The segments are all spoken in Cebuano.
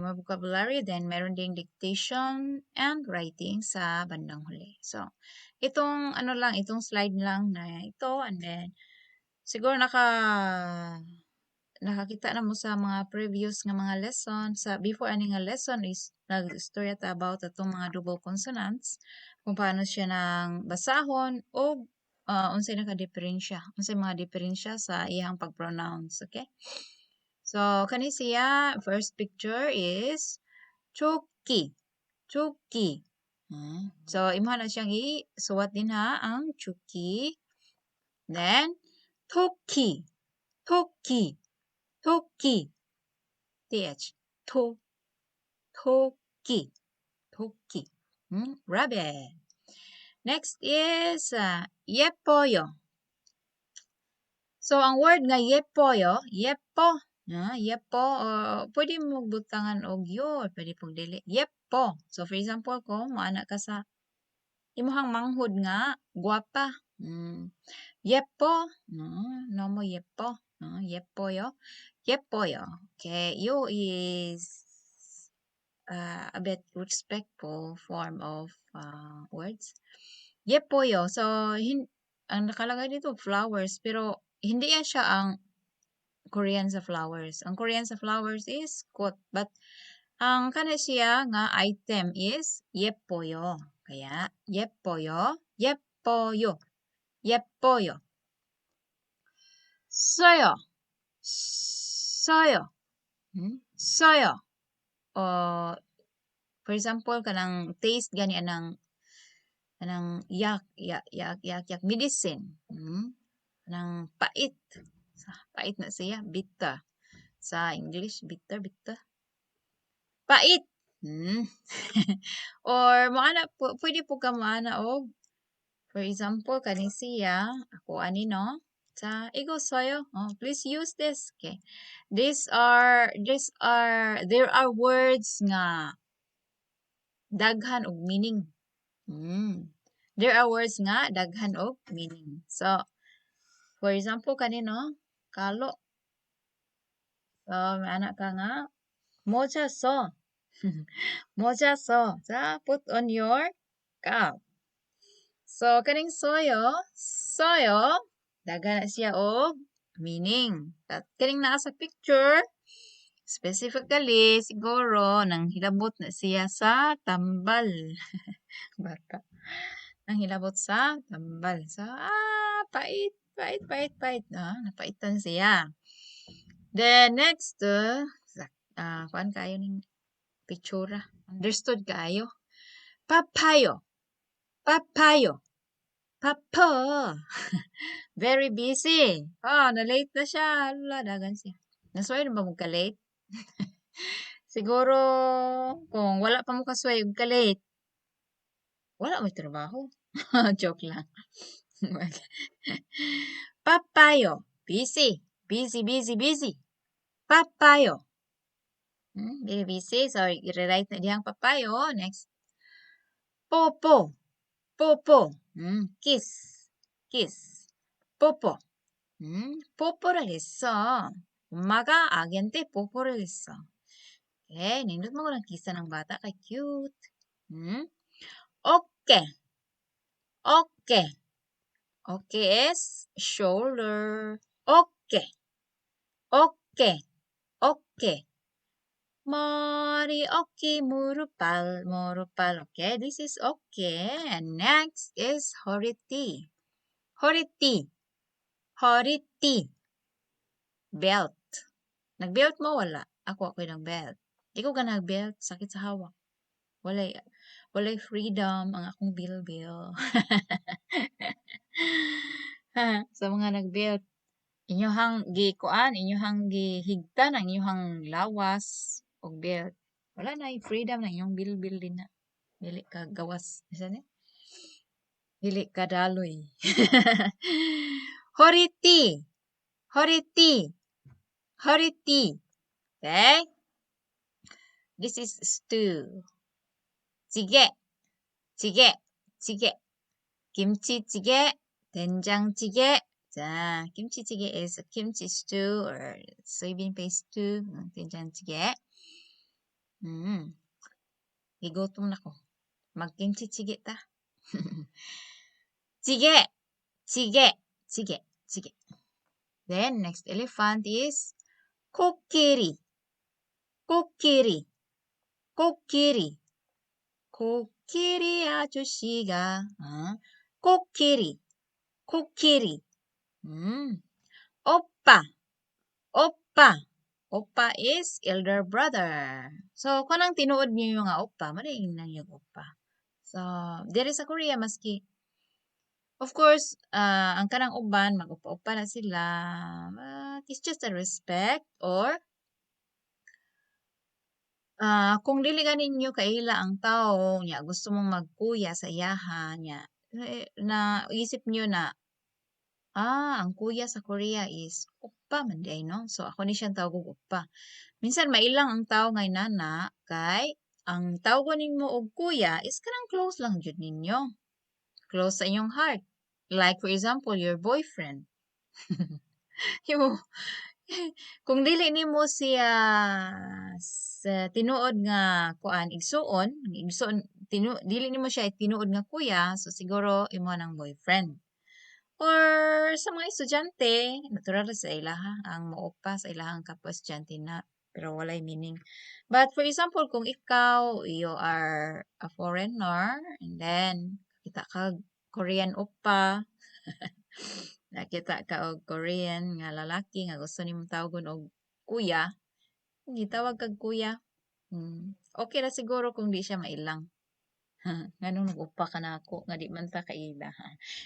More vocabulary, then meron ding dictation and writing sa bandang huli. So, itong ano lang, itong slide lang na ito, and then siguro nakakita na mo sa mga previous nga mga lesson. Sa before ani nga lesson is nag-istorya ta about atong mga double consonants, kung paano siya nang basahon o unsay nakadiferensya, unsay mga diferensya sa iyang pag-pronounce, okay? So kani siya, first picture is 조끼, 조끼. So imo na siyang i-suwat din ha ang 조끼. Then 토끼, 토끼, 토끼. Th. 토, 토끼, 토끼. Rabbit. Next is 예뻐요. So, ang word nga 예뻐요, 예뻐, 예뻐, pwede mo butangan og yo, or pwede pong dili. 예뻐. So, for example, kung moana ka sa imuhang manghod nga gwapa. 예뻐. 너무 예뻐. 예뻐요. 예뻐요. Okay, 요 is a bit respectful form of words. 예뻐요. So, ang nakalagay dito flowers, pero hindi yan siya ang Korean sa flowers. Ang Korean sa flowers is 꽃. But ang kana siya nga item is 예뻐요. Kaya 예뻐요, 예뻐요, 예뻐요. 써요, 써요, 써요. O, for example, kanang taste gani anang yak, yak, yak, yak, yak, medicine. Kanang pait. Pait na siya, bitter. Sa English, bitter, bitter. Pait. Or moana po, pwede po ka moana og for example kani siya ako ani, no? 자, 이거 써요. Oh, please use this. Okay. These are there are words nga daghan og meaning. There are words nga daghan og meaning. So, for example kani, no, kalo. So, ana ka nga 모자 써. 모자 써. 자, put on your cap. So, kaning 써요, 써요, daghan na siya og meaning. At kaning naa sa picture, specifically, siguro, nang hilabot na siya sa tambal. Bata. Nang hilabot sa tambal. So, pait, pait, pait, pait. Napaitan siya. Then, next, kuan kayo ning picture. Understood kaayo. 바빠요. 바빠요. 바빠. Very busy. Ah, na-late na siya. Hala, dagan siya. Nasuway na ba mo ka-late? Siguro, kung wala pa mo kasuway og ka-late, wala mo'y trabaho. Joke lang. 바빠요. Busy. Busy, busy, busy. 바빠요. Very busy. So, i-rewrite na dihang 바빠요. Next. 뽀뽀. 뽀뽀. Kiss. Kiss. 뽀뽀. 뽀뽀를 했어. 엄마가 아기한테 뽀뽀를 했어. Okay, nindot mo ng kisa ng bata kay cute. 어깨. 어깨. 어깨 is shoulder. 어깨. 어깨. 어깨. 머리, 어깨, 무릎, 발, 무릎, 발. Okay, this is 어깨. And next is 허리띠. 허리띠. 허리띠. Belt. Nag-belt mo? Wala. Ako, ako'y nag-belt. Di ko ka nag-belt. Sakit sa hawak. Walay freedom ang akong bilbil. Sa mga nag-belt, inyohang gikuan, inyohang gihigtan ang inyohang lawas og belt. Wala na freedom na inyong bilbil din na. Dili ka gawas. Isa ni? Dili ka daloy. 허리띠. 허리띠. 허리띠. Okay? This is stew. 찌개. 찌개. 찌개. 김치찌개, 된장찌개. 자, 김치찌개 is a kimchi stew or soybean paste stew. 된장찌개. Gigutom na ko. Mag-kimchi jjigae ta. Jjigae, jjigae, jjigae, jjigae. Then next elephant is 코끼리, 코끼리, 코끼리. 코끼리 아저씨가, 코끼리, 코끼리. 오빠, 오빠. Oppa is elder brother. So, kanang tinuod niyo nga oppa, mao na yung oppa. So, diri sa Korea maski of course, ang kanang uban mag-oppa-oppa na sila, but it's just a respect or kung dili gani ninyo kaila ang tawo nya gusto mong magkuya sa iyaha nya, eh, na isip niyo na ang kuya sa Korea is oppa man diay, no? So ako ni siyang tawag og oppa. Minsan mailang ang tawo nga inana kay ang tawgon nimo og kuya is kanang close lang jud ninyo. Close sa inyong heart. Like for example, your boyfriend. Yung, kung dili nimo siya sa tinuod nga kuan igsuon, igsuon tinu, dili nimo siya tinuod nga kuya, so siguro imo nang boyfriend. Or sa mga estudyante, natural sa ilaha ang mooppa sa ilahang kapwa estudyante na, pero walay meaning. But for example, kung ikaw, you are a foreigner, and then kita ka Korean oppa, nakita ka og Korean nga lalaki nga gusto nimong tawagon og kuya, gitawag kag kuya. Okay ra siguro kung di siya mailang. Nganong nag-oppa ka nako nga di man ta kaila.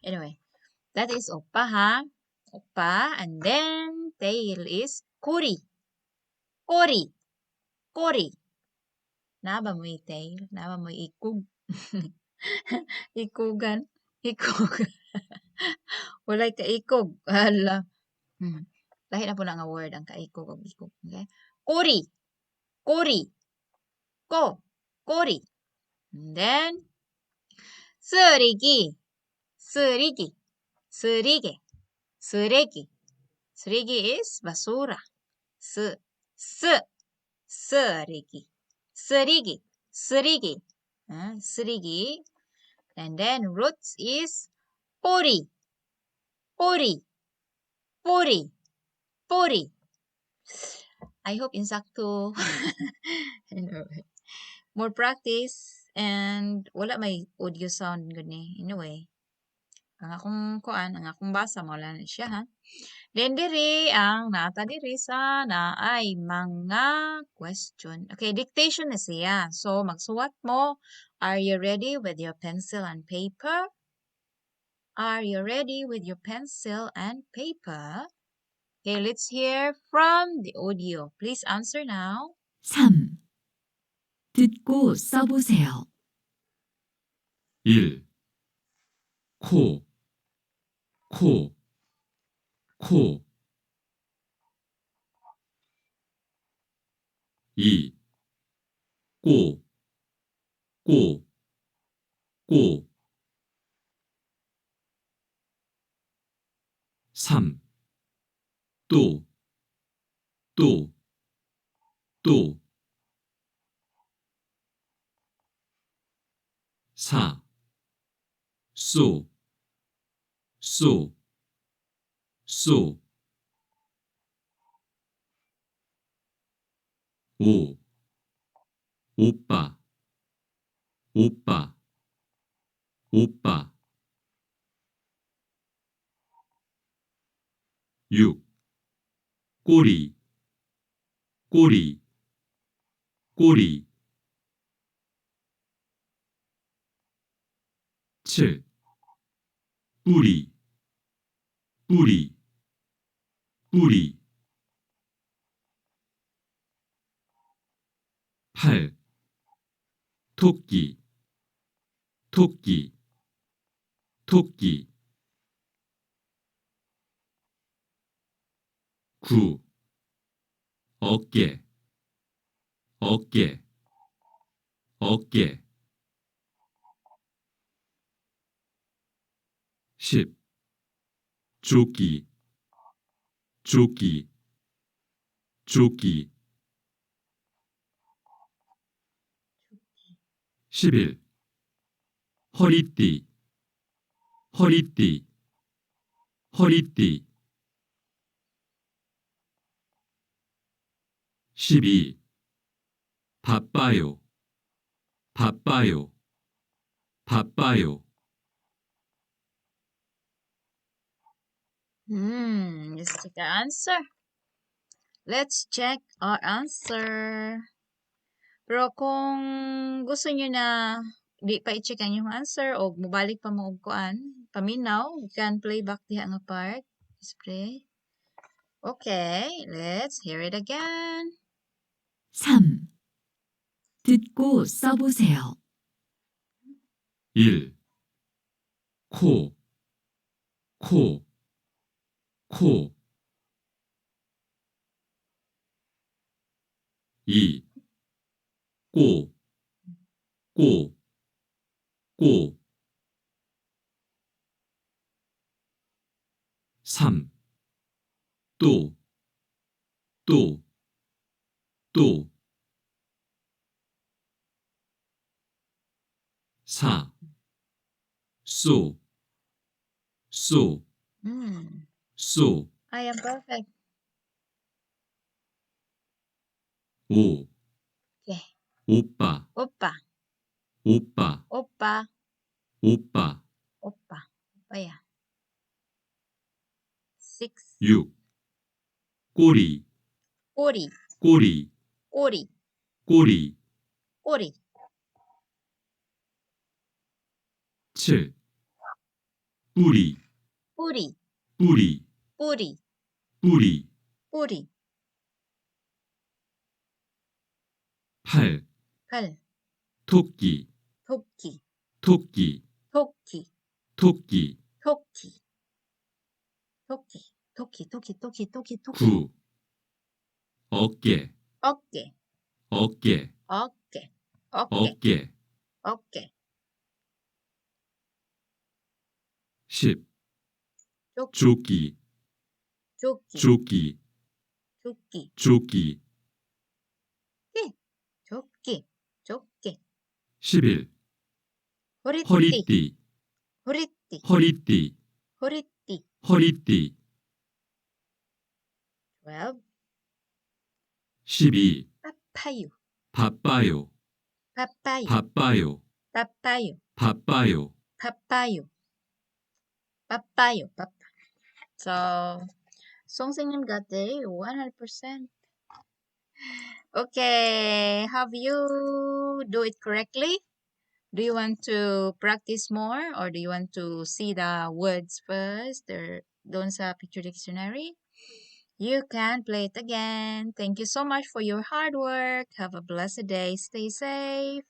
Anyway, that is oppa ha. Oppa, and then tail is 꼬리. 꼬리. 꼬리. Naa ba mo'y tail? Naa ba mo'y ikog? Ikugan. Ikog. Walay kaikog. Hala. Lahi na pud na nga word ang kaikog og ikog. Okay? 꼬리. 꼬리. 꼬. 꼬리. And then 쓰레기. 쓰레기. 쓰레기. 쓰레기. 쓰레기 is basura. S, S, 쓰레기. 쓰레기. 쓰레기. 쓰레기. And then roots is 뿌리. 뿌리. 뿌리. 뿌리. I hope insakto. Anyway, more practice and wala may audio sound gud ni. Anyway, ang akong kuan, ang akong basa mao na siya ha. Then diri ang nata diri sa naay mga question. Okay, dictation na siya. So magsuwat mo. Are you ready with your pencil and paper? Are you ready with your pencil and paper? Okay, let's hear from the audio. Please answer now. 3. 듣고 써보세요. 1. 코, 코, 코. 2. 꼬, 꼬, 꼬. 3. 또, 또, 또. 4. 쏘, 쏘, 쏘. 5. 오빠, 오빠, 오빠. 6. 꼬리, 꼬리, 꼬리. 7. 뿌리, 뿌리, 뿌리. 8. 토끼, 토끼, 토끼. 9. 어깨, 어깨, 어깨. 10. 조끼, 조끼, 조끼. 11. 허리띠, 허리띠, 허리띠. 12. 바빠요, 바빠요, 바빠요. Let's check our answer. Let's check our answer. Pero kung gusto niyo na di pa i-check ang inyong answer o mobalik pa mo og kuan, paminaw, you can play back diha nga part. Just play. Okay, let's hear it again. 3. 듣고 써보세요. 1. 코, 코, 코. 2. 꼬, 꼬, 꼬. 3. 또, 또, 또. 4. 쏘, 쏘, 쏘. I am perfect. 5. Okay. 오빠, 오빠, 오빠, 오빠, 오빠. 오빠. 오빠야. 6. 6. 꼬리, 꼬리, 꼬리, 꼬리, 꼬리. 꼬리. 7. 뿌리, 뿌리, 뿌리, 뿌리, 뿌리. 뿌리. 8. 8. 토끼, 토끼, 토끼, 토끼, 토끼. 토끼. 토끼, 토끼, 토끼, 토끼, 토끼, 토끼. 9. 어깨, 어깨, 어깨, 어깨, 어깨, 어깨. 어깨. 10. 조끼, 조끼, 조끼, 조끼, 조끼, 조끼. 조끼, 조끼. 11. 허리띠, 허리띠, 허리띠, 허리띠, 허리띠. 허리띠. 12. 12. 파파요, 바빠요, 바빠요, 바빠요, 바빠요, 바빠요. 바빠요, 바빠요, 바빠. So, 선생님 got the 100%. Okay, have you do it correctly? Do you want to practice more or do you want to see the words first or doon sa picture dictionary? You can play it again. Thank you so much for your hard work. Have a blessed day. Stay safe.